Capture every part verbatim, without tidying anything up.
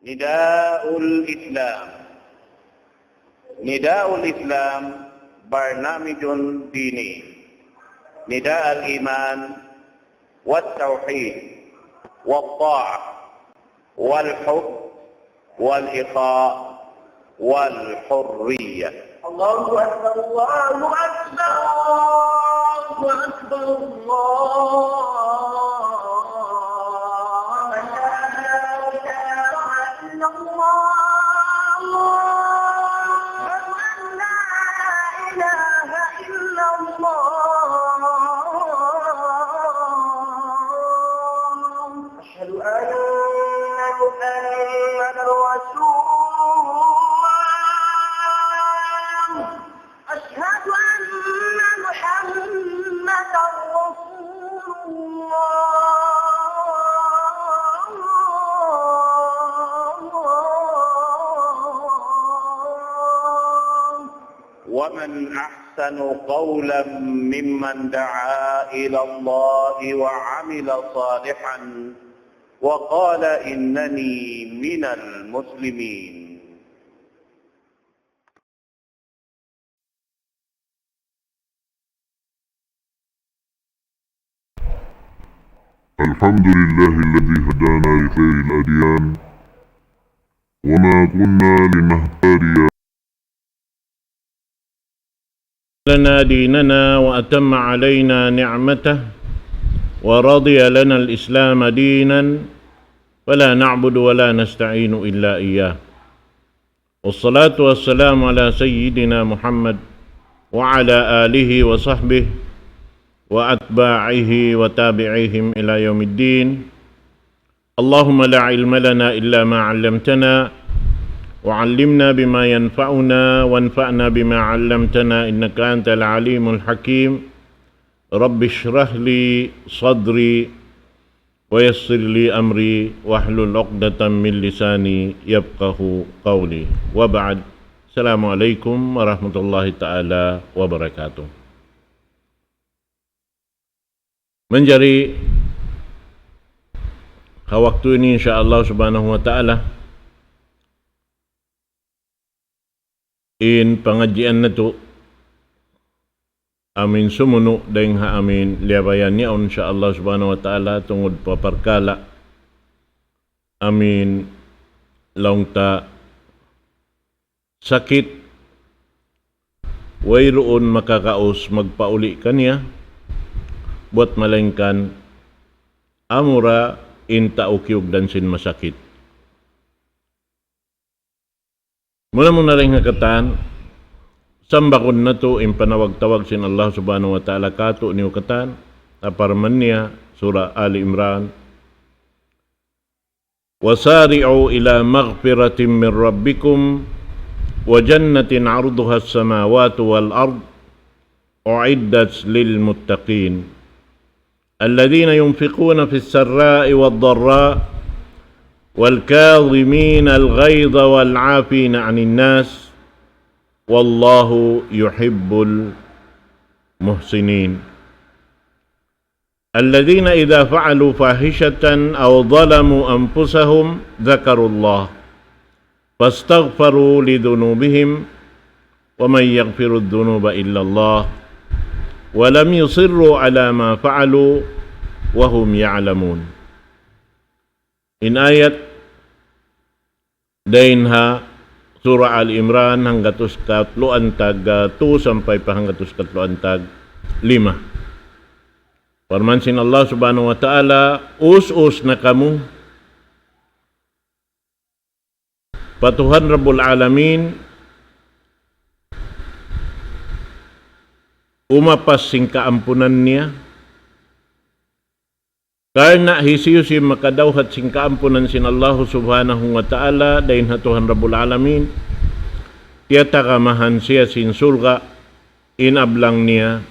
نداء الإسلام. نداء الإسلام برنامج ديني. نداء الإيمان والتوحيد والطاعة والحب والإخاء والحرية. الله أكبر، الله أكبر، الله أكبر، الله أكبر. أشهد أن لا إله إلا الله. أشهد أن لا إله إلا الله. أشهد أن محمدا رسول الله. أشهد أن محمدا رسول الله. ومن أحسن قولا ممن دعا إلى الله وعمل صالحا وقال إنني من المسلمين. الحمد لله الذي هدانا لخير الأديان وما كنا لنهتدي لنا ديننا وأتم علينا نعمته ورضي لنا الإسلام دينا فلا نعبد ولا نستعين إلا إياه. والصلاة والسلام على سيدنا محمد وعلى آله وصحبه وأتباعه وتابعيهم إلى يوم الدين. اللهم لا علم لنا إلا ما علمتنا، وعلمنا بما ينفعنا، وانفعنا بما علمتنا، إنك أنت العليم الحكيم. رب اشرح لي صدري، ويسر لي أمري، واحلل عقدة من لساني يفقهوا قولي. وبعد. السلام عليكم ورحمة الله تعالى وبركاته. Manjari ha waktu ini, insya Allah subhanahu wa ta'ala, in pangadjian natu' amu in sumunu' dayng ha amu in liyabayan niya, insya Allah subhanahu wa ta'ala, tungud pa parkala' amu in laung ta sakit, wayruun makakaus magpauli' kaniya, buwat malaingkan amura in tau kiyugdan sin masakit. Muna-muna dayn ha katan, sambagun natu' in panawag-tawag sin Allah subhanahu wa ta'ala kātu'niyu katan, ha parman niya, Surah Ali Imran, وسارعوا إلى مغفرة من ربكم وجنة عرضها السماوات والأرض أعدت للمتقين الذين ينفقون في السراء والضراء والكاظمين الغيظ والعافين عن الناس والله يحب المحسنين. الذين إذا فعلوا فاحشة أو ظلموا أنفسهم ذكروا الله فاستغفروا لذنوبهم ومن يغفر الذنوب إلا الله ولم يصروا على ما فعلوا وهم يعلمون. In ayat dayn ha Surah Al Imran, hanggatus katluan tag, ah, tu sampay pa hanggatus katluan tag lima. Parman sin Allah subhanahu wa ta'ala, us-us na kamu pa Tuhan Rabbul Alamin, umapas sin kaampunan niya, karna' hisiyu-siyu makadawhat sin kaampunan sin Allahu subhanahu wa ta'ala, dayn ha Tuhan Rabbul Alamin, tiyatagamahan siya sin surga', in ablang niya,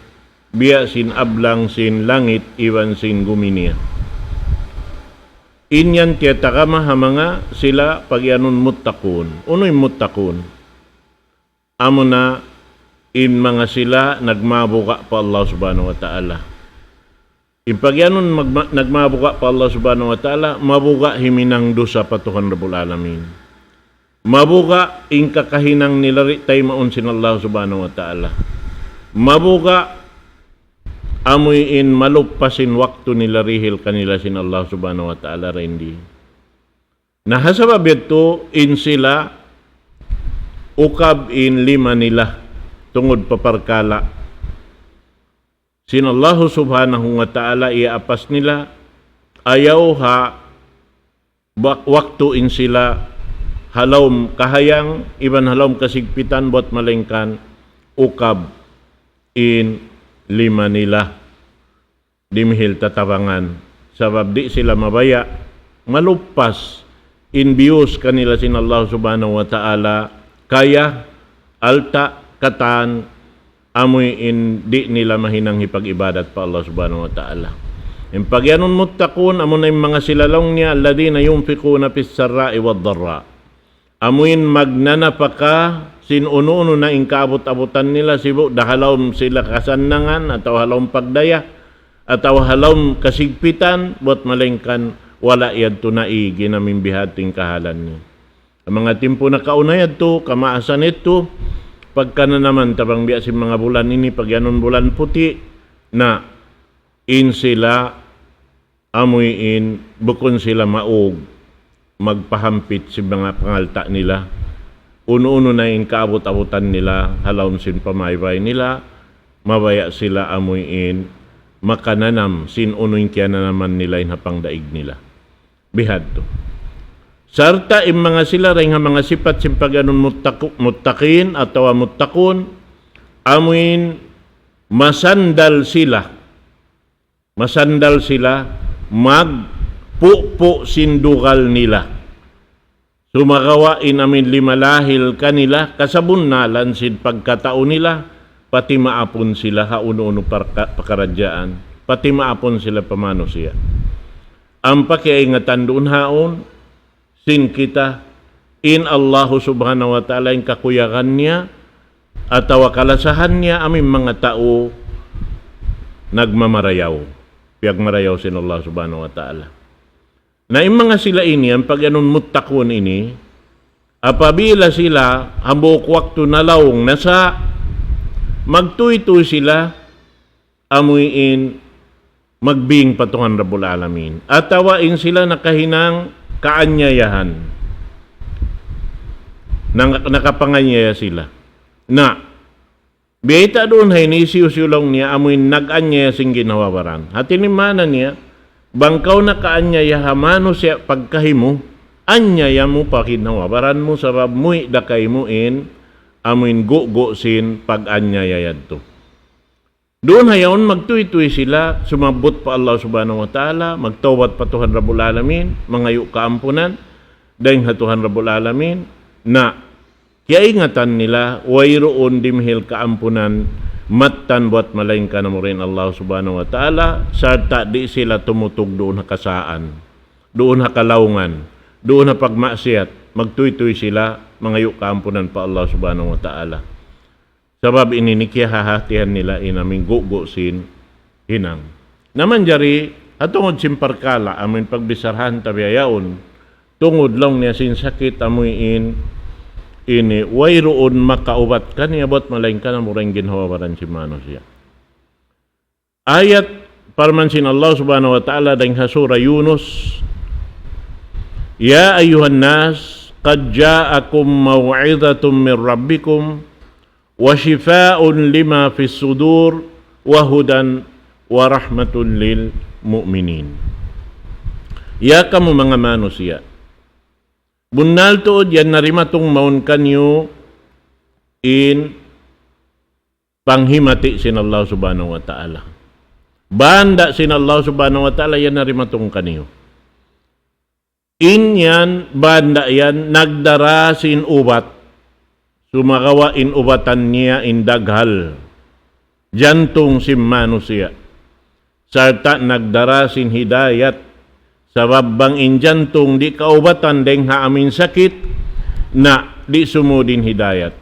biya' sin ablang sin langit iban sin gumi niya. In yan tiyatagama ha manga sila pagiyanun muttaqun. Unu in muttaqun? Amuna in manga sila nagmabuga' pa Allah subhanahu wa ta'ala. In pagiyanun magma-, nagmabuga' pa Allah Subhanahu wa Ta'ala, mabuga' himinang dusa pa Tuhan Rabbul Alamin. Mabuga' in kakahinang nila di' taymaun sin Allah Subhanahu wa Ta'ala. Mabuga' amuin maluppas in waktu nila dihil kanila sin Allah Subhanahu wa Ta'ala dindi. Na ha sabab yadtu in sila ukab in lima nila tungud pa parkala' sin Allahu Subhanahu wa Ta'ala iyaapas nila, ayaw ha bak-, waktu in sila ha lawm kahayang, iban ha lawm kasigpitan, buwat malayngkan ukab in lima nila dimihil tatabangan. Sabab di' sila mabaya' maluppas in biyus kanila sin Allah Subhanahu wa Ta'ala, kaya, alta', katan, amuin di' nila mahinang hipag-ibadat pa Allah Subhanahu wa Ta'ala. In pagiyanun muttaqun, amuna in manga sila laung niya, الذين ينفقون في السراء والضراء. Amuin magnanapaka sin unu-unu na in kaabut-abutan nila, sibu' da ha lawm sila kasannangan, atawa ha lawm pagdaya, atawa ha lawm kasigpitan, buwat malayngkan wala' yadtu naig in amuin bihadtu in kahalan niya. Manga timpu nakauna yadtu, kamaasan yadtu, pagkananaman ta bang biya' sin manga bulan ini, pagiyanun bulan puti', na in sila amuin bukun sila maug magpahampit sin manga pangalta' nila. Unu-unu na in kaabut-abutan nila, ha lawm sin pamaybay nila, mabaya' sila amuin makananam sin unu in kiyananaman nila in ha pangdaig nila. Bihadtu. Sarta' in manga sila dayn ha manga sipat sin pagiyanun muttaqu-, muttaqin atawa muttaqun, amuin masandal sila, masandal sila magpupu' sin dugal nila. Sumagawa' in amuin limalahil kanila kasabunnalan sin pagkatau nila, pati maapun sila ha unu-unu parka-, pakaradjaan, pati maapun sila pa manusiya'. Ampa kiyaingatan duun haun sin kita in Allahu Subhanahu wa Ta'ala in kakuyagan niya atawa kalasahan niya amuin manga tau nagmamarayaw, piyagmarayaw sin Allah Subhanahu wa Ta'ala. Na in manga sila ini, in pagiyanun muttaqun ini, apabila sila hambuuk waktu nalaung na sa', magtuytuy sila amuin magbing pa Tuhan Rabbul Alamin. Atawa in sila nakahinang kaanyayahan. Nang-, nakapanganyaya sila. Na, biyayta' duun ha ini hisiyu-siyu laung niya amuin nag-anyaya sin ginhawa-baran. Hati niya maana niya, bang kaw nakaanyaya ha manusiya' pagkahi mu, anyaya mu pa ginhawa-baran mu sabab muwi' da kaymu in amuin gugu' sin pag-anyaya yadtu. Duun ha yaun magtuytuy sila, sumabbut pa Allah Subhanahu wa Ta'ala, magtawbat pa Tuhan Rabbul Alamin, mangayu' kaampunan dayn ha Tuhan Rabbul Alamin, na kiyaingatan nila, wayruun dimihil kaampunan mattan buwat malaingkan amu in Allah Subhanahu wa Ta'ala, sarta' di' sila tumutug duun ha kasaan, duun ha kalaungan, duun ha pagmaksiyat, magtuytuy sila, mangayu' kaampunan pa Allah Subhanahu wa Ta'ala. Sabab ini in kiyahahatihan nila in amuin gugu' sin hinang. Na manjari, ha tungud sin parkala', amuin pagbicharahan ta bihaun, tungud laung niya sin sakit amuin ini, wayruun makaubat kaniya buwat malaingkan amu in ginhawa-baran sin manusiya'. Ayat parman sin Allah Subhanahu wa Ta'ala dayn ha Surah Yunus, يا أيها الناس قد جاءكم موعظة من ربكم وشفاء لما في الصدور وهدى ورحمة للمؤمنين. Ya kamu manga manusiya', bunnal tuud yan narimatung mawn kaniyu in panghimati sin Allah Subhanahu wa Ta'ala. Banda' sin Allah Subhanahu wa Ta'ala yan narimatung kaniyu. In yan, banda' yan, nagdara sin ubat. Sumagawa' in ubatan niya in daghal, jantung sin manusiya'. Sarta' nagdara sin hidayat. Sabab bang in jantung di' kaubatan dayn ha amuin sakit, na di' sumud in hidayat.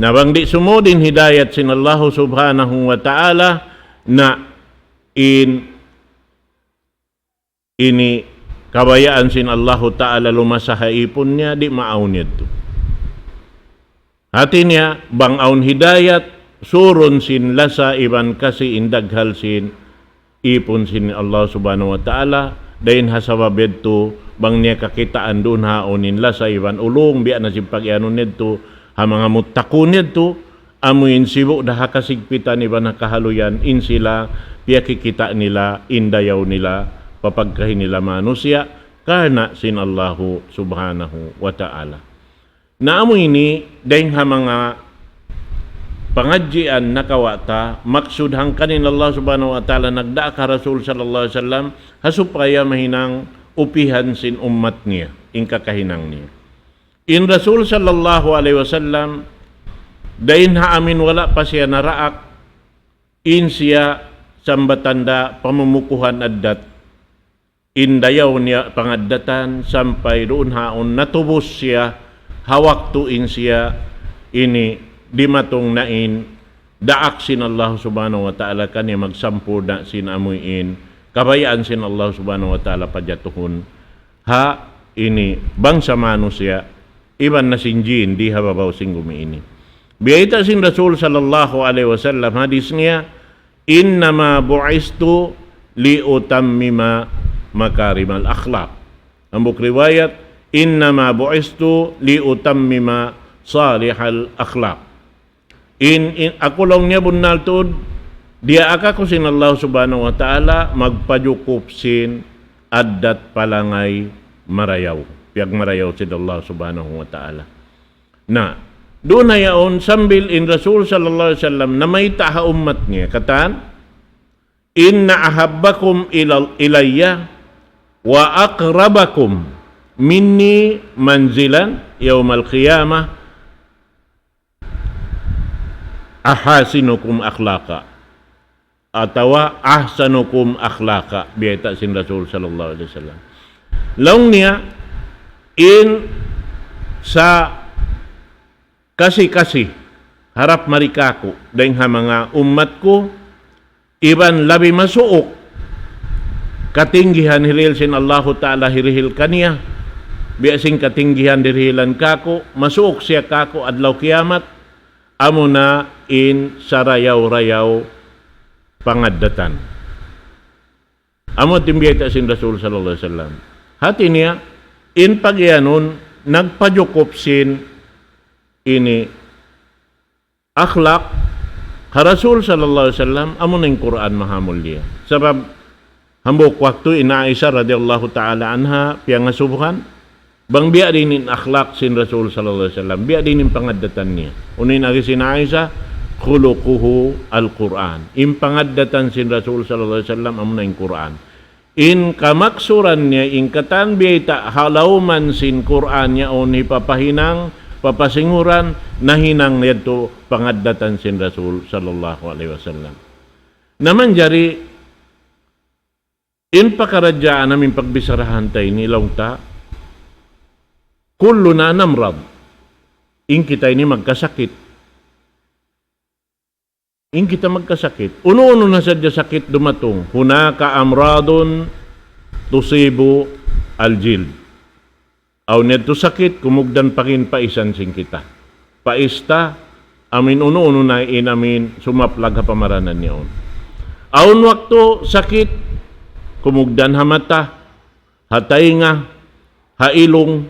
Na bang di' sumud in hidayat sin Allahu Subhanahu wa Ta'ala, na in ini kabayaan sin Allahu Ta'ala lumasa ha ipun niya, di' maawn yadtu. Hati niya, bang awn hidayat, surun sin lasa iban kasi in daghal sin ipun sin Allah Subhanahu wa Ta'ala, dayn ha sabab yadtu, bang niya kakitaan duun ha awn in lasa iban ulung, biya' na sin pag-iyanun yadtu, ha manga muttaqun yadtu, amu in sibu' da ha kasigpitan iban ha kahaluyan, in sila, piyakikita' nila, in dayaw nila, papagkahi nila manusiya', karna' sin Allahu Subhanahu wa Ta'ala. Na amu ini, dayn ha manga pangadjian nakawa' ta, maksud hangkan in Allah Subhanahu wa Ta'ala nagdaak ha Rasul sallallahu alayhi wasallam, ha supaya mahinang upihan sin ummat niya, in kakahinang niya. In Rasul sallallahu alayhi wasallam, dayn ha amin wala' pa siya naraak, in siya sambatan da pamumukuhan addat, in dayaw niya pangaddatan sampay duun ha awn natubus siya ha waktu in siya ini dimatung na in daak sin Allah Subhanahu wa Ta'ala kaniya magsampurna' sin amuin kabayaan sin Allah Subhanahu wa Ta'ala pajatuhun ha ini bangsa manusiya' iban na sin jin di ha babaw sin gumi ini. Biyayta' sin Rasul sallallahu alayhi wasallam hadis niya, إنما بعثت لأتمم مكارم الأخلاق. Hambuuk riwayat, إنما بعثت لأتمم صالح الأخلاق. In, in, aku laung niya bunnal tuud, diyaak aku sin Allah Subhanahu wa Ta'ala, magpajukup sin addat palangay marayaw. Piyagmarayaw sin Allah Subhanahu wa Ta'ala. Na, duun na yaun sambil in Rasul sallallahu alayhi wasallam namayta' ha ummat niya, katan, إن أحبكم إلى، إلي وأقربكم مني منزلا يوم القيامة أحاسنكم أخلاقا. Atawa أحسنكم أخلاقا. Biyayta' sin Rasul sallallahu alayhi wasallam. Laung niya, in sa kasi-kasi harap mari kāku' dayn ha manga ummat ku, iban labi masuuk katinggihan hirihil sin Allahu Ta'ala hirihil kaniya, biya' sin katinggihan dirihilan kāku', masuuk siya kāku' adlaw kiyamat, amuna in sarayaw-rayaw pangaddatan. Amu in biyayta' sin Rasul sallallahu alayhi wasallam. Hati niya, in pag-iyanun, nagpajukup sin ini akhlak ha Rasul sallallahu alayhi wasallam, amuna in Qur'an mahamulliya. Sabab, hambuuk waktu in Aisha radiyallahu ta'ala anha, piyangasubuhan, bang biya' diin in akhlak sin Rasul sallallahu alayhi wasallam, biya' diin in pangaddatan niya. Unu in agi sin Aisha, خلقه القرآن. In pangaddatan sin Rasul sallallahu alayhi wasallam, amuna in Qur'an. In kamaksuran niya, in katan biyayta' ha lawm sin Qur'an yaun hipapahinang, papasinguran, nahinang yadtu pangaddatan sin Rasul sallallahu alayhi wasallam. Na manjari, in pakaradjaan amu in pagbisarahan ta ini laung ta, كلنا نمرض. In kita ini magkasakit. In kita magkasakit. Unu-unu na sadja sakit dumatung. هناك أمراض تصيب الجلد. Awn yadtu sakit, kumugdan pa in paisan sin kita. Pais ta, amu in unu-unu na in amu in sumaplag ha pamaranan niya yaun. Awn waktu sakit, kumugdan ha mata, ha taynga, ha ilung,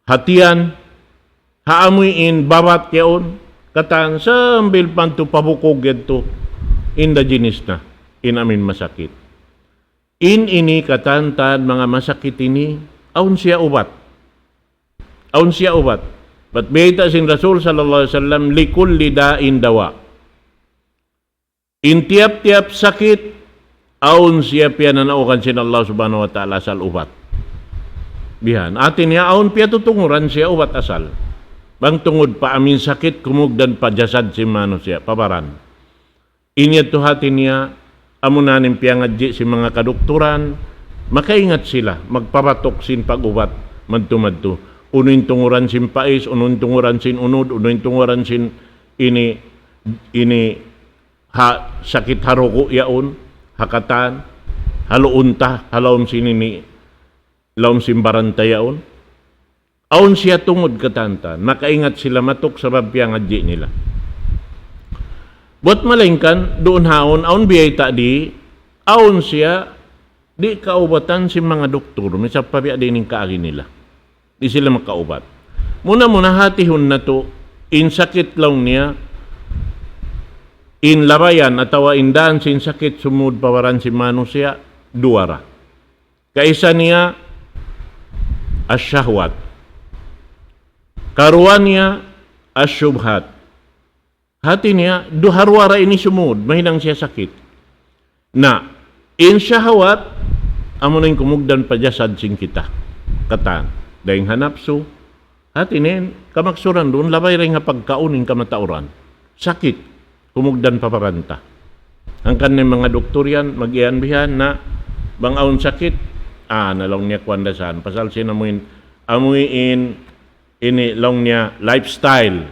ha tiyan, ha amu in babat yaun, katan sambil pantu pabukug yadtu, in da jinis na, in amu in masakit. In ini katan-katan manga masakit ini, awn siya ubat. Awn siya ubat. Bat biyayta' sin Rasul sallallahu alayhi wasallam, لكل داء دواء. In tiyap-tiyap sakit, awn siya piyananaugan sin Allah Subhanahu wa Ta'ala asal ubat. Bihan. Hati niya awn piyatutunguran siya ubat asal. Bang tungud pa amu in sakit, kumugdan pa jasad sin manusiya', pa baran. In yadtu hati niya, amuna in piyangadji' sin manga kadukturan, makaingat sila, magpabatuk sin pag-ubat, madtu-madtu. Unu in tunguran sin pais, unu in tunguran sin unud, unu in tunguran sin ini, ini ha sakit ha rugu' yaun, ha katan. haluun ta, ha lawm sin ini, lawm sin baranta yaun. Awn siya tungud katan-katan. Makaingat sila matuk sabab piyangadji' nila. Buwat malaingkan, duun haun, awn biyayta' di', awn siya, di' kaubatan sin manga doktor, misan pa biya' diin in kaagi nila. Di' sila makaubat. Muna-muna hatihun natu', in sakit laung niya, in labayan atawa in dān sin sakit sumūd pa baran sin manusiya', duwa ra. Kaisa niya, ash-shahwat. Karuwa niya, ash-shubhat. Hati niya, duwa ha duwa ra ini sumūd, mahinang siya sakit. Na, in shahwat, amuna in kumugdan pa jasad sin kita. Katan, dayn ha napsu. Hati niya, kamaksuran duun, labay dayn ha pagkaun in kamatauran. Sakit, kumugdan pa baran ta. Hangkan in manga doktor yan, mag-iyan bihan na, bang awn sakit, ah, na laung niya kuwan da san. Pasal sin amuin, amuin, ini laung niya lifestyle.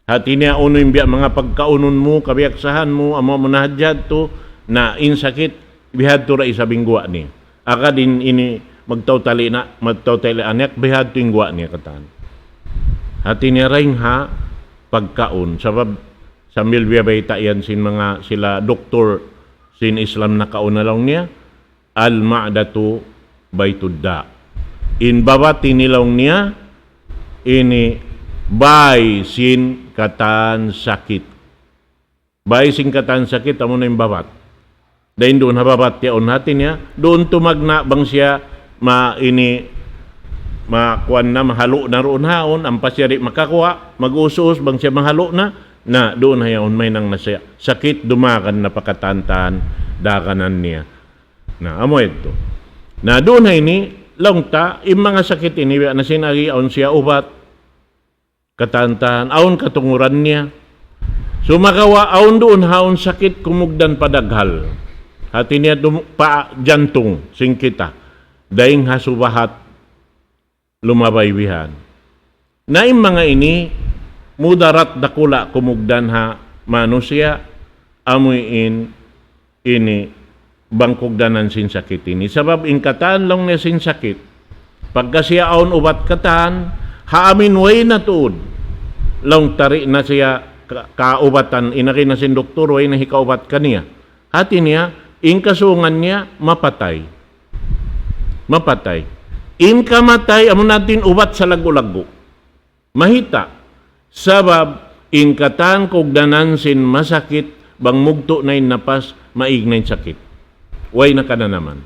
Hati niya unu in biya' manga pagkaunun mu, kabiyaksahan mu, amu mu na hadja tu, na in sakit, bihadtu ra isab in guwa' niya. Agad in ini magtautali na, magtautali anak, bihadtu in guwa' niya katan. Hati niya dayn ha pagkaun, sabab sambil biyabayta' yan sin manga sila doktor sin Islam nakauna laung niya, al-ma'datu baytud da'. In babat ini laung niya, ini bāy sin katan sakit. Bāy sin katan sakit, amuna in babat. Dayn duun ha babat yaun, hati niya, duun tumagna' bang siya ma-, ini, ma-, kuwan na, mahalu' na duun haun, ampa siya di' makaguwa', mag-us-us bang siya mahalu' na, na duun ha yaun mahinang na siya sakit, dumagan na pa katan-katan daganan niya. Na, amu yadtu. Na, duun ha ini, laung ta, in manga sakit ini, biya' na sin agi, awn siya ubat, katan-katan, awn katunguran niya. Sumagawa', awn duun haun sakit kumugdan pa daghal. Hati niya dum-, pa jantung, sin kita. Dayn ha subahat, lumabay bihan. Na in manga ini, mudarat dakula' kumugdan ha manusiya', amuin ini bang kugdanan sin sakit ini. Sabab in katan laung niya sin sakit, pagka siya awn ubat katan, ha amin way na tuud, laung ta di' na siya ka-, kaubatan, in agi na sin doktor, way na hikaubat kaniya. Hati niya, in kasungan niya, mapatay. Mapatay. In kamatay, amu na in ubat sa laggu'-laggu'. Mahita'. Sabab, in katan kugdanan sin masakit, bang mugtu' na in napas, maig na in sakit. Way na kananaman.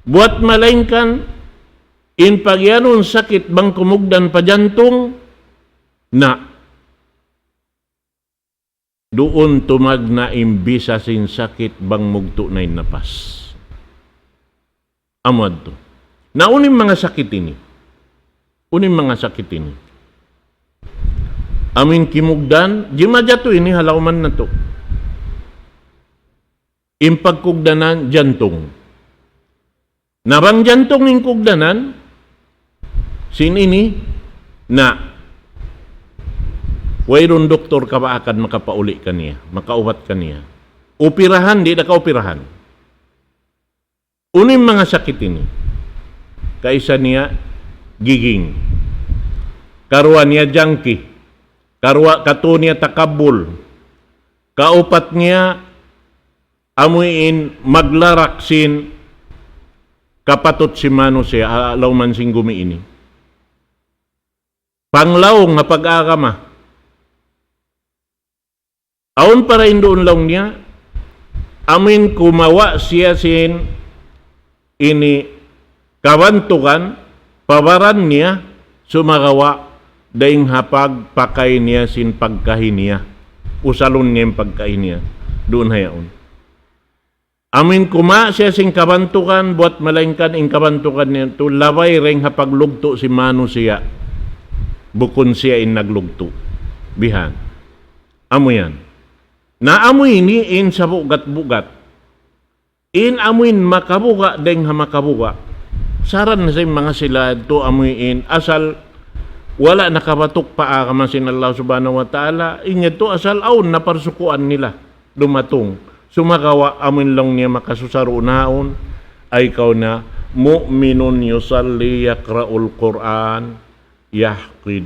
Buwat malaingkan, in pagiyanun sakit bang kumugdan pa jantung, na duun tumagna' in bisa sin sakit bang mugtu' na in napas. Amu yadtu. Na unu in manga sakit ini? Unu in manga sakit ini? Amin kimugdan, jimajatu ini ha lawman natu'. In pagkugdanan jantung. Na bang jantung in kugdanan, sin ini, na, wayruun doktor kabaakan makapauli' kaniya, makaubat kaniya. Upirahan, di' da kaupirahan. Unu in manga sakit ini? Kaisa niya giging. Karuwa niya jangki. Karuwa, katu niya takabbul. Kaupat niya amuin maglarak sin kapatut sin manusiya', ha lawman sin gumi ini. Panglaung ha pag-agama. Awn pa dayn duun laung niya, amuin kumawa' siya sin ini kabantugan, pa baran niya, sumagawa' dayn ha pagpakay niya sin pagkahi niya. Usalun niya in pagkahi niya. Duun ha yaun. Amuin kumawa' siya sin kabantugan, buwat malaingkan in kabantugan niya tu, labay dayn ha paglugtu' sin manusiya'. Bukun siya in naglugtu'. Bihan. Amu yan. Na amu ini in sabugat-bugat. In amuin makabuga' dayn ha makabuga'. Saran na sin manga sila tu amuin asal wala' nakabatuk pa agama sin Allah Subhanahu wa Ta'ala, in yadtu asal awn na parsukuan nila dumatung. Sumagawa' amun laung niya makasusa duun yaun, ay kaw na, مؤمن يصلي يقرأ القرآن يحقد.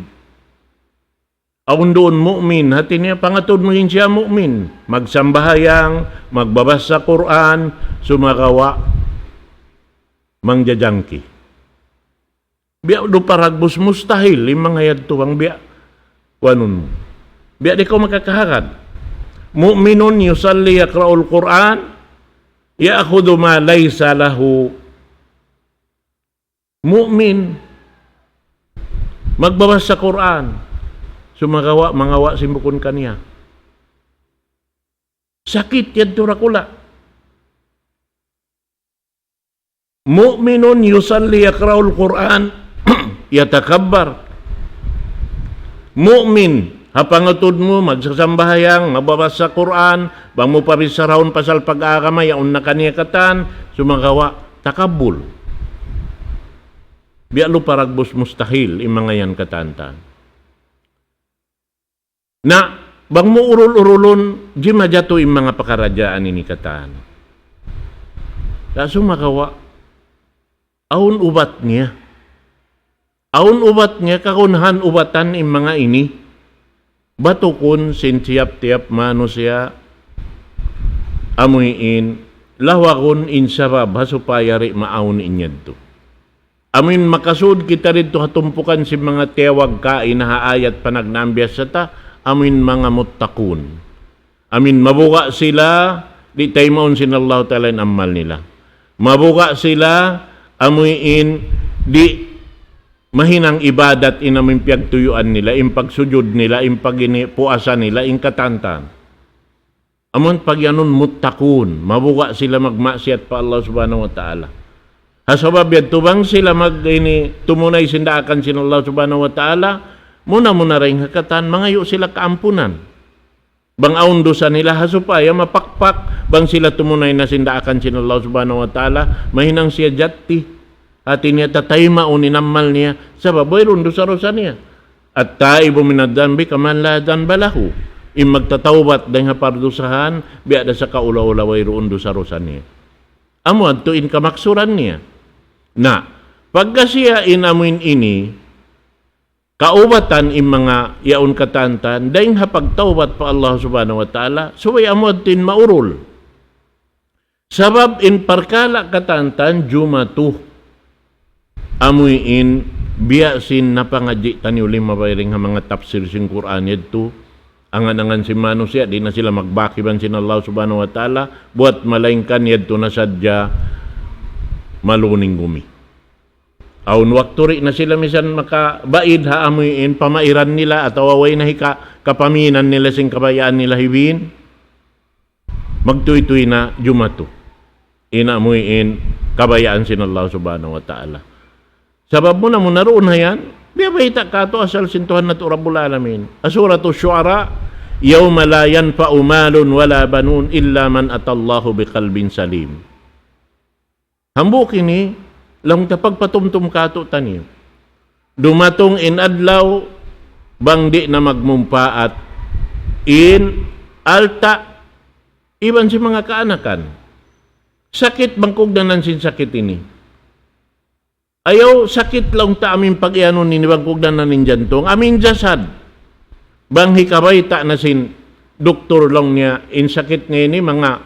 Awn duun mu'min, hati niya pangatud mu in siya mu'min. Magsambahayang, magbabasa Qur'an, sumagawa' mangjajangki. Biya' du paragbus mustahil, in manga yadtu bang biya' kuanun mu. Biya' di' kaw makakahagad. مؤمن يصلي يقرأ القرآن يأخذ ما ليس له. Mu'min, magbabasa Qur'an, sumagawa' mangawa' sin bukun kaniya. Sakit yadtu dakula'. مؤمن يصلي يقرأ القرآن يتكبر. Mu'min, ha pangatud mu, magsasambahayang, magbabasa Qur'an, bang mu pabisarahun pasal pag-agama, yaun na kaniya katan, sumagawa', takabbul. Biya' lu paragbus mustahil, in manga yan katan-katan. Na, bang mu urul-urulun, jimajatu in manga pakaradjaan ini katan. Sa' sumagawa', awn ubat niya. Awn ubat niya, kagunahan ubatan in manga ini. Batukun sin tiyap-tiyap manusiya', amuin, lawagun in sabab, ha supaya di' maawn in yadtu. Amuin makasud kita didtu ha tumpukan sin manga tiyawag kaina ha ayat panagnaan biya' sa ta, amuin manga muttaqun. Amuin mabuga' sila, di' taymaun sin Allahu Ta'ala in amal nila. Mabuga' sila, amuin di' mahinang ibadat in amuin piyagtuyuan nila, in pagsujud nila, in pag-ini puasa nila, in katan-katan. Amun pagyanun muttaqun, mabuga' sila magmaksiyat pa Allah Subhanahu wa Ta'ala. Ha sabab yadtu bang sila mag-, ini, tumunay sin daakan sin Allah Subhanahu wa Ta'ala, muna-muna dayn ha katan, mangayu' sila kaampunan. Bang awn dusa nila ha supaya mapakpak, bang sila tumunay na sin daakan sin Allah Subhanahu wa Ta'ala, mahinang siya jatti. Hati niya tataymaun in amal niya, sabab wayruun dusa-dusa niya. التائب من الذنب كمن لا ذنب له. In magtatawbat dayn ha pardusahan, biya' da sakaula-ula wayruun dusa-dusa niya. Amu yadtu in kamaksuran niya. Na, pagka siya in amuin ini, kaubatan in manga yaun katan-katan, dayn ha pagtawbat pa Allah Subhanahu wa Ta'ala, subay amu yadtu in maurul. Sabab in parkala' katan-katan jumatu. Amuin biya' sin napangadji' taniyu limabay dayn ha manga tafsir sin Qur'an yadtu. Angan-angan sin manusiya', di' na sila magbak iban sin Allah Subhanahu wa Ta'ala, buwat malaingkan yadtu na sadja maluning gumi. Awn waktu di' na sila misan makabaid ha amuin pamairan nila atawa way na hika-, kapaminan nila sin kabayaan nila hibin. Magtuytuy na jumatu. In amuin kabayaan sin Allah Subhanahu wa Ta'ala. Sabab muna-muna duun ha yan, biya' bayta' katu' asal sin Tuhan natu' Rabbul Alamin. Ha Suratul Shu'ara, يوم لا ينفع مال ولا بنون إلا من أتى الله بقلب سليم. Hambuuk ini, laung ta pagpatumtum katu' taniyu. Dumatung in adlaw, bang di' na magmumpaat in alta', iban sin manga kaanakan. Sakit bang kugdanan sin sakit ini. Ayaw sakit laung ta amuin pag-iyanun ini bang kugdanan in jantung, amuin jasad. Bang hikabayta' na sin doktor laung niya, in sakit niya ini manga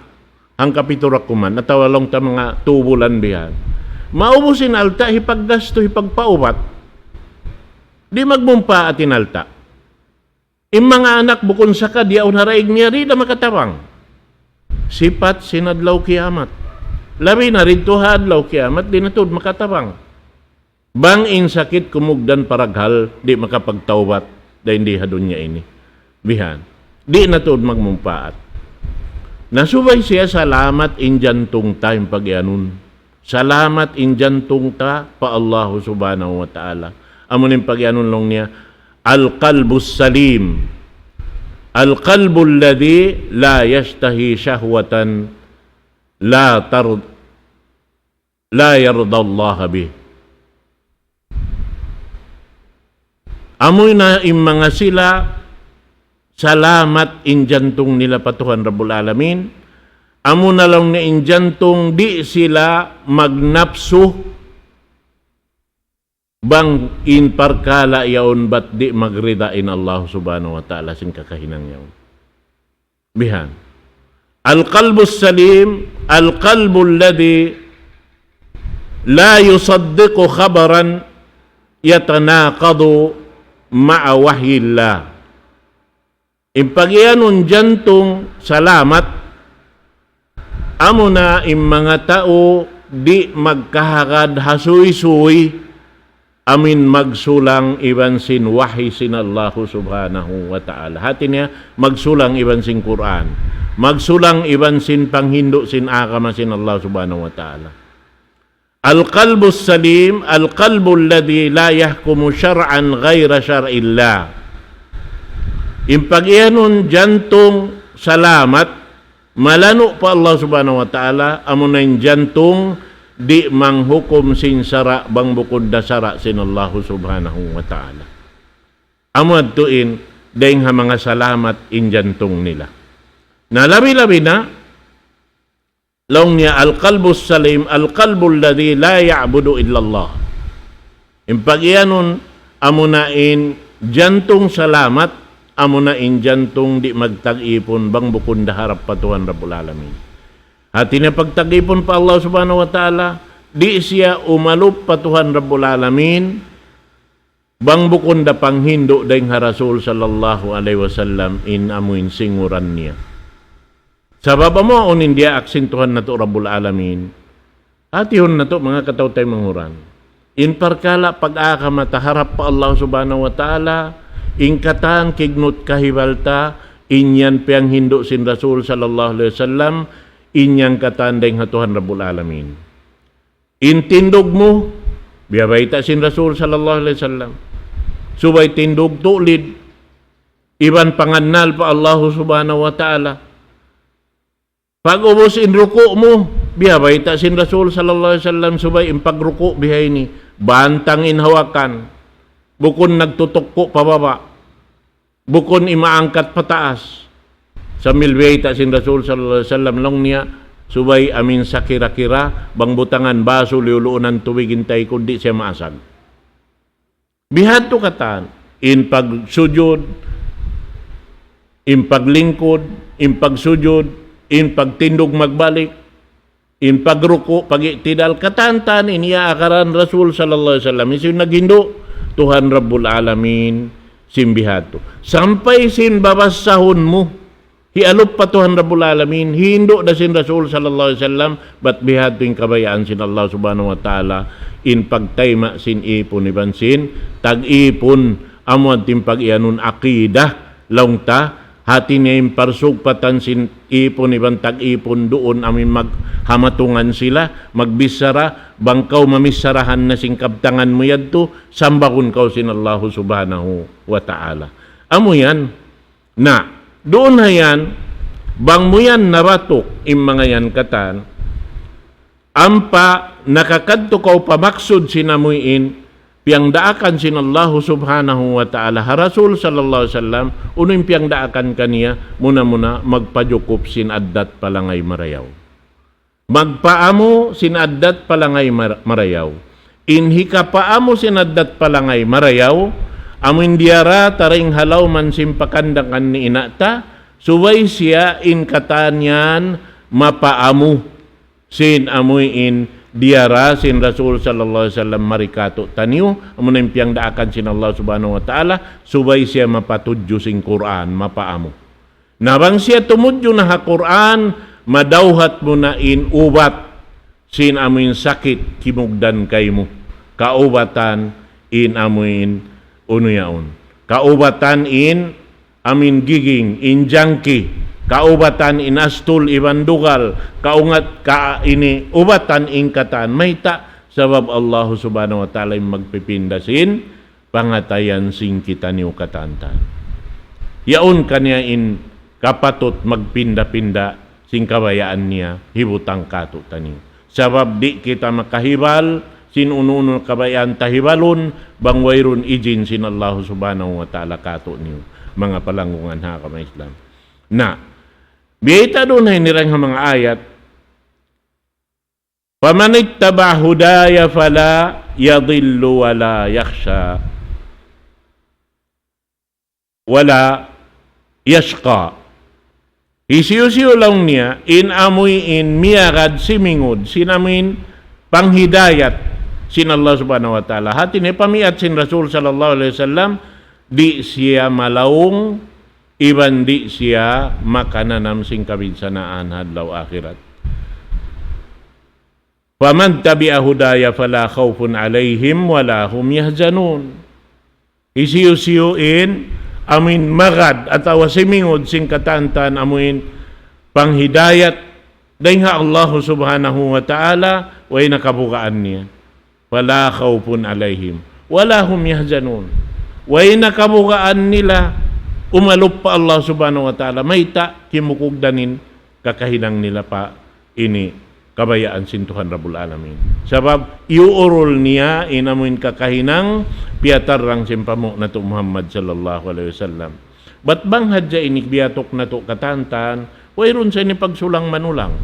hangkapitu ra kuman, atawa laung ta manga tubulan bihan. Maubus in alta', hipaggastu, hipagpaubat. Di' magmumpaat in alta'. In manga anak bukun sakad yaun ha daig niya, di' da makatabang. Sipat sin adlaw kiyamat. Labi na didtu ha adlaw kiyamat, di' na tuud makatabang. Bang in sakit kumugdan paraghal, di' makapagtawbat, dayn di ha dunya ini. Bihan. Di' na tuud magmumpaat. Na subay siya salamat in jantung ta in pag-iyanun. Salamat in jantung ta pa Allah Subhanahu wa Ta'ala. Amu in pag-iyanun laung niya, القلب السليم. القلب الذي لا يشتهي شهوة لا ترض-، لا يرضى الله به. Amu na in manga sila, salamat in jantung nila pa Tuhan Rabbul Alamin. Amuna laung niya in jantung di' sila magnapsu bang in parkala' yaun bat di' magrida in Allah Subhanahu wa Ta'ala sin kakahinang yaun. Bihan. القلب السليم القلب الذي لا يصدق خبرا يتناقض مع وحي الله. In pagiyanun jantung salamat, amuna in manga tau di' magkahagad ha suysuy, amuin magsulang iban sin wahi sin Allahu Subhanahu wa Ta'ala. Hati niya, magsulang iban sin Qur'an. Magsulang iban sin panghindu' sin agama sin Allah Subhanahu wa Ta'ala. القلب السليم القلب الذي لا يحكم شرعا غير شرع الله. In pagiyanun jantung salamat, malanu' pa Allah Subhanahu wa Ta'ala, amuna in jantung di' manghukum sin sara' bang bukun da sara' sin Allah Subhanahu wa Ta'ala. Amu yadtu in dayn ha manga salamat in jantung nila. Na labi-labi na, laung niya القلب السليم القلب الذي لا يعبد إلا الله. In pagiyanun, amuna in jantung salamat, amuna in jantung di' magtag-ipun bang bukun da harap pa Tuhan Rabbul Alamin. Hati niya pagtag-ipun pa Allah Subhanahu wa Ta'ala, di' siya umalup pa Tuhan Rabbul Alamin, bang bukun da panghindu' dayn ha Rasul sallallahu alayhi wasallam in amuin singuran niya. Sabab amu awn in diyaak sin Tuhan natu' Rabbul Alamin. Hatihun natu' manga kataw-taymanghuran. In parkala' pag-agama ta harap pa Allah Subhanahu wa Ta'ala, in katan kignut kahibal ta, in yan piyanghindu' sin Rasul sallallahu alayhi wasallam, in yan katan dayn ha Tuhan Rabbul Alamin. In tindug mu, biya' bayta' sin Rasul sallallahu alayhi wasallam. Subay tindug tulid, iban pangannal pa Allahu Subhanahu wa Ta'ala. Pag-ubus in ruku' mu, biya' bayta' sin Rasul sallallahu alayhi wasallam, subay in pagruku' bihaini, bantang in hawakan, bukun nagtutukku' pa baba'. Bukun imaangkat pataas. Sambil biyayta' sin Rasul sallallahu alayhi wasallam laung niya, subay amin sakira-kira, bang butangan basu liyuluunan tubig in taykud di' siya maasag. Bihadtu katan, in pagsujud, in paglingkud, in pagsujud, in pagtindug magbalik, in pagruku', pag-i'tidal, katan-katan in iyaakaran Rasul sallallahu alayhi wasallam. Hisiyu in naghindu'? Tuhan Rabbul Alamin, sin bihadtu. Sampay sin babassahun mu, hialup pa Tuhan Rabbul Alamin, hindu' da sin Rasul sallallahu alayhi wasallam, bat bihadtu in kabayaan sin Allah Subhanahu wa Ta'ala, in pagtayma' sin ipun iban sin tag-ipun, amu yadtu in pagiyanun aqidah, laung ta, hati niya in parsugpatan sin ipun iban tag-ipun duun amin maghamatungan sila, magbichara, bang kaw mamicharahan na sin kabtangan mu yadtu, sambagun kaw sin Allahu Subhanahu wa Ta'ala. Amu yan. Na, duun ha yan, bang mu yan nabatuk in manga yan katan, ampa nakakadtu kaw pa maksud sin amuin, piyangdaakan sin Allahu Subhanahu wa Ta'ala ha Rasul sallallahu alayhi wasallam, unu in piyangdaakan kaniya, muna-muna magpajukup sin addat palangay marayaw. Magpaamu sin addat palangay mar-, marayaw. In hikapaamu sin addat palangay marayaw, amuin diyara ta dayn ha lawm sin pakandangan ni ina' ta, subay siya in katan yan mapaamu sin amuin diyara sin Rasul sallallahu alayhi wasallam mari kātu'niyu, amuna in piyangdaakan sin Allah Subhanahu wa Ta'ala, subay siya mapatudju sin Qur'an, mapaamu. Na bang siya tumudju na ha Qur'an, madawhat mu na in ubat sin amuin sakit kimugdan kaymu. Kaubatan in amuin unu yaun. Kaubatan in amuin giging, in jangki, kaubatan in astul iban dugal, kaungat ka ini ubatan in katan. Mayta'? Sabab Allah Subhanahu wa Ta'ala in magpipinda sin pangatayan sin kitaniyu katan-katan. Yaun kaniya in kapatut magpinda-pinda sin kabayaan niya hibutang kātu'niyu. Sabab di' kita makahibal sin unu-unu kabayaan ta hibalun, bang wayruun ijin sin Allah Subhanahu wa Ta'ala kātu'niyu, manga palanggungan ha agama Islam. Na, Biyayta' duun ha ini dayn ha manga ayat, فمن اتبع هداي فلا يضل ولا يخشى ولا يشقى. Hisiyu-siyu laung niya, in amuin miyagad simingud, sin amuin panghidayat sin Allah Subhanahu wa Ta'ala. Hati niya pamiyat sin Rasul sallallahu alayhi wasallam, di' siya malaung, iban di' siya makananam sin kabinsanaan ha adlaw akhirat. فمن تبع هداي فلا خوف عليهم ولا هم يحزنون. Hisiyu-siyu in amuin magad atawa simingud sin katantan amuin panghidayat dayn ha Allah Subhanahu wa Ta'ala, way na kabugaan niya. فلا خوف عليهم ولا هم يحزنون. Way na kabugaan nila umalup pa Allah Subhanahu wa Ta'ala. Mayta'? Kimukugdan in kakahinang nila pa ini kabayaan sin Tuhan Rabbul Alamin. Sabab iyuurul niya in amuin kakahinang piyatarrang sin pamung natu' Muhammad sallallahu alayhi wasallam. Bat bang hadja ini biyatuk natu' katantan, wayruun sa ini pagsulang manulang.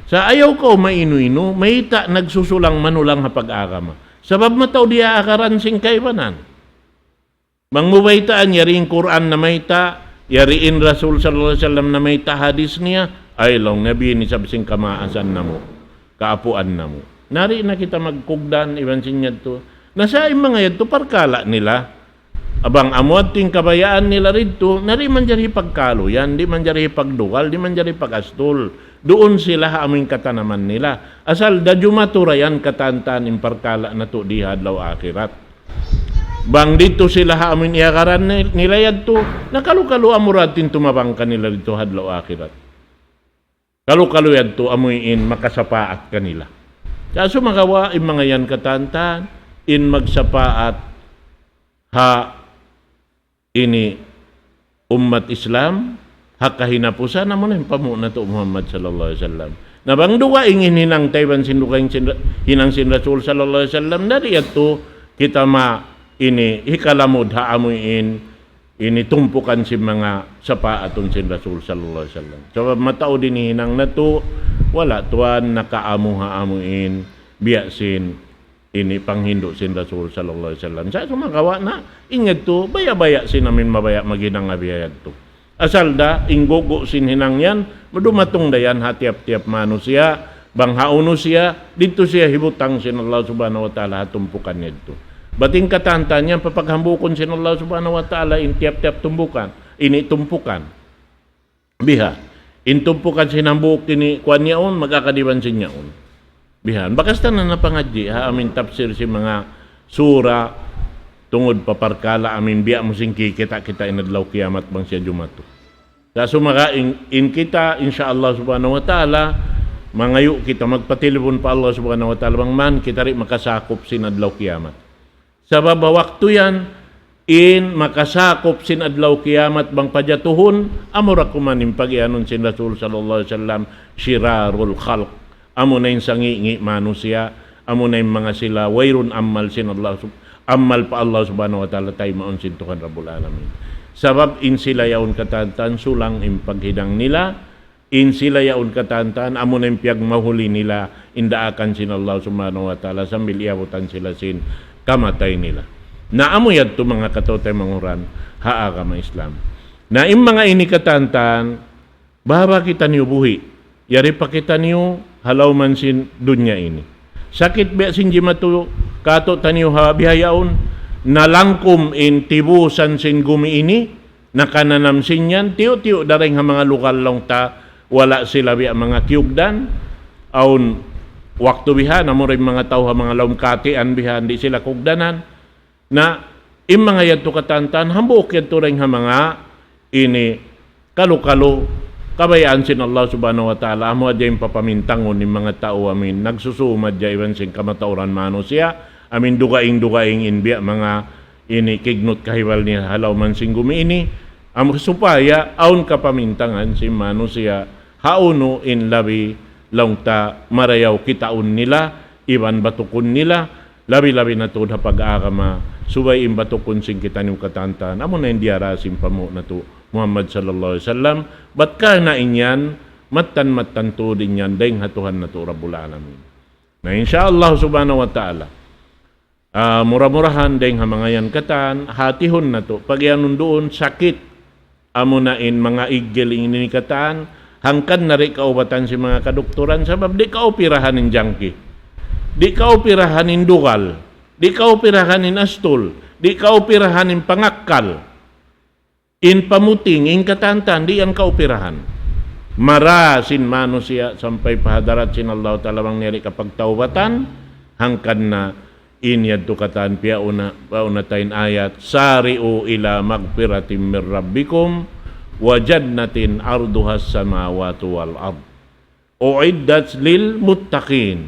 Sa' ayaw kaw mainu-inu, mayta' nagsusulang manulang ha pag-agama. Sabab mataud in iyagaran sin kaibanan. Bang mu baytaan, yari in Qur'an namayta', yari in Rasul sallallahu alayhi wasallam namayta' hadis niya, ay laung Nabi ini isab sin kamaasan namu', kaapuan namu'. Na di' na kita magkugdan, iban sin yadtu. Na sa' in manga yadtu parkala' nila. Bang amu yadtu in kabayaan nila didtu, na di' manjari pagkaluyan, di' manjari pagdugal, di' manjari pag-astul. Duun sila ha amuin katanaman nila. Asal da jumatu da yan katantan in parkala' natu' di ha adlaw akhirat. Bang didtu sila ha amuin iyagaran ni-, nila yadtu, na kalu-kalu amura yadtu in tumabang kanila didtu ha adlaw akhirat. Kalu-kalu yadtu amuin makasapaat kanila. Sa' sumagawa' in manga yan katantan, in magsapaat ha ini ummat Islam, ha kahinapusan, amuna in pamung natu' Muhammad sallallahu alayhi wasallam. Na bang dugaing in hinang ta iban sin dugaing sin, hinang sin Rasul sallallahu alayhi wasallam, na di' yadtu kita ma ini hikalamud ha amuin ini tumpukan sin manga sapaatun sin Rasul sallallahu alayhi wasallam. Sabab mataud in hinang natu', wala' tuwan nakaamu ha amuin biya' sin ini panghindu' sin Rasul sallallahu alayhi wasallam. Sa' sumagawa' na, in yadtu, baya'-baya' sin amuin mabaya' maghinang ha biya' yadtu. Asal da, in gugu' sin hinang yan, dumatung da yan ha tiyap-tiyap manusiya', bang hawnu siya, didtu siya hibutang sin Allah Subhanahu wa Ta'ala ha tumpukan yadtu. Bat in katantan yan, papaghambukun sin Allah Subhanahu wa Ta'ala in tiyap-tiyap tumpukan, ini tumpukan. Biha'. In tumpukan sin hambuuk ini kuwan yaun, mag-akad iban sin yaun. Bihan. Bakas ta na napangadji', ha, amuin tafsir sin manga sura tungud pa parkala' amuin biya' mu sin kikita'-kita' in adlaw kiyamat bang siya jumatu. Sa' sumagawa' in, in kita, insya Allah Subhanahu wa Ta'ala, mangayu' kita magpatilipun pa Allah Subhanahu wa Ta'ala, bang man kita di' makasakup sin adlaw kiyamat. Sabab ha waktu yan, in makasakup sin adlaw kiyamat bang pajatuhun, amura kuman in pagiyanun sin Rasul sallallahu alayhi wasallam, shirarul khalq. Amuna in sangi'-ngi' manusiya', amuna in manga sila, wayruun amal sin Allah sub-, amal pa Allah Subhanahu wa Ta'ala, taymaun sin Tuhan Rabbul Alamin. Sabab in sila yaun katantan sulang in paghinang nila, in sila yaun katantan, amuna in piyagmahuli nila, in daakan sin Allah Subhanahu wa Ta'ala, sambil iyabutan sila sin kamatay nila. Na amu yadtu manga kataw-taymanghuran, ha agama Islam. Na in manga ini katantan, baba kitaniyu buhi', yari pa kitaniyu ha lawm sin dunya ini. Sakit biya' sin jimatu katu'taniyu ha bihaun, nalangkum in tibusan sin gumi ini, nakananam sin yan, tiyu'-tiyu' dayn ha manga lugal laung ta, wala' sila biya' manga kiyugdan, awn waktu bihan, amura in manga tau ha manga lawm katian bihan, di' sila kugdanan. Na, in manga yadtu katantan, hambuuk yadtu dayn ha manga ini kalu-kalu, kabayaan sin Allah Subhanahu wa Ta'ala, amu hadja in papamintangun in manga tau amuin nagsusumad hadja iban sin kamatauran manusiya', amuin dugaing-dugaing in biya' manga ini kignut kahibal niya ha lawm sin gumi ini, amu supaya awn kapamintangan sin manusiya', hawnu in labi laung ta marayaw kitaun nila, iban batukun nila, labi-labi na tuud ha pag-agama, subay in batukun sin kitaniyu katantan, amuna in diyara sin pamung natu', Muhammad sallallahu alayhi wasallam, bat karna' in yan, mattan-mattan tuud in yan, dayng ha Tuhan natu' Rabbul Alamin. Na, insya Allah subhanahu wa ta'ala, ah, mura-murahan dayng ha manga yan katan, hatihun natu', pagiyanun duun sakit, amuna in manga iggil ini katan, hangkan na di' kaubatan sin manga kadukturan, sabab di' kaupirahan in jangki, di' kaupirahan in dugal, di' kaupirahan in astul, di' kaupirahan in pangakkal. In pamuting, in katantan, di' yan kaupirahan. Mara sin manusiya' sampay pa hadarat sin Allahu Ta'ala bang niya di' kapagtaubatan, hangkan na in yadtu katan piyauna, pauna ta in ayat, سارعوا إلى مغفرة من ربكم وجنة عرضها السماوات والأرض أعدت للمتقين.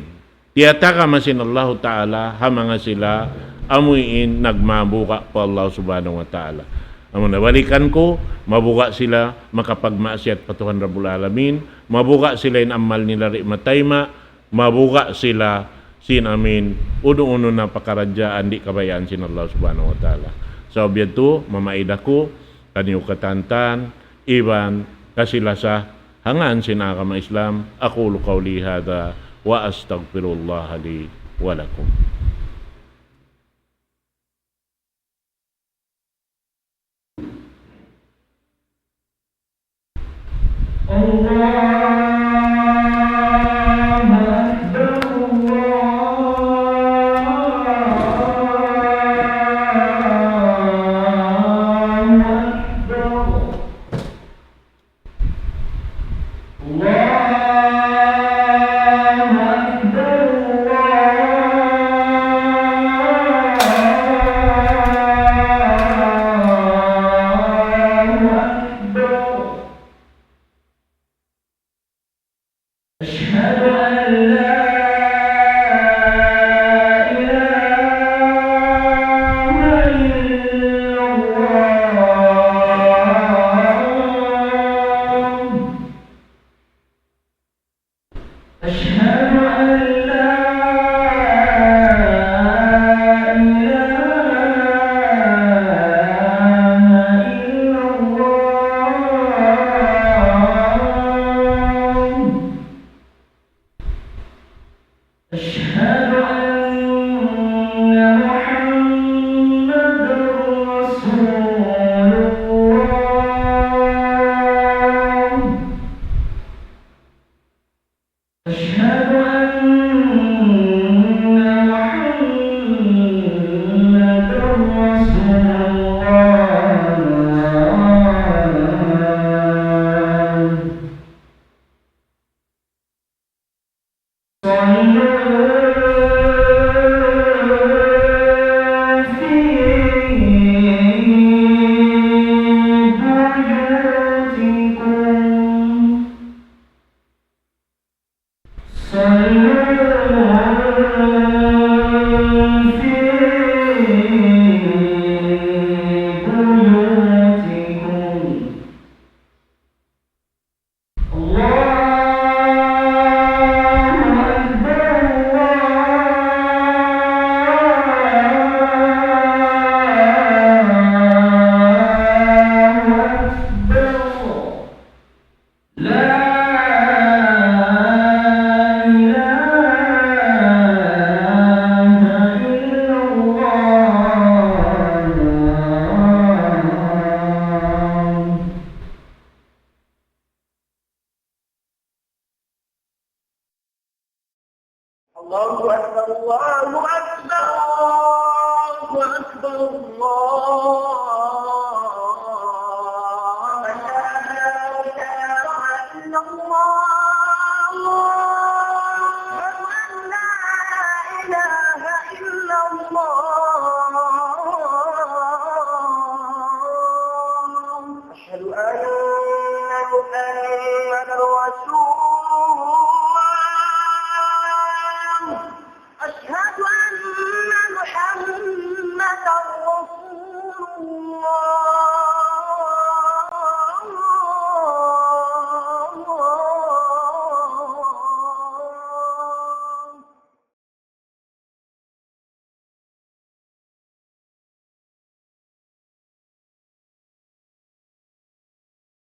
Tiyatagama sin Allahu Ta'ala ha manga sila amuin nagmabuga' pa Allah Subhanahu wa Ta'ala. Amu na balikan ku, mabuga' sila makapagmaksiyat pa Tuhan Rabbul Alamin, mabuga' sila in amal nila di' matayma', mabuga' sila sin amuin unu-unu na pakaradjaan di' kabayaan sin Allah Subhanahu wa Ta'ala. Sabab yadtu, mamaid aku, kaniyu katantan, iban kasilasa, ha ngan sin agama Islam. أقول قولي هذا وأستغفر الله لي ولكم. الله أكبر، الله أكبر. الله أكبر، الله أكبر. أشهد أن لا إله إلا الله. أشهد أن لا إله إلا الله. أشهد أن محمدا رسول الله. أشهد أن محمدا رسول الله. صلوا في بيوتكم. صلوا في بيوتكم. الله أكبر، الله أكبر. لا إله إلا الله. الله أكبر، الله أكبر، الله أكبر، الله أكبر. أشهد أن لا إله إلا الله. أشهد أن لا إله إلا الله. أشهد أن محمدا رسول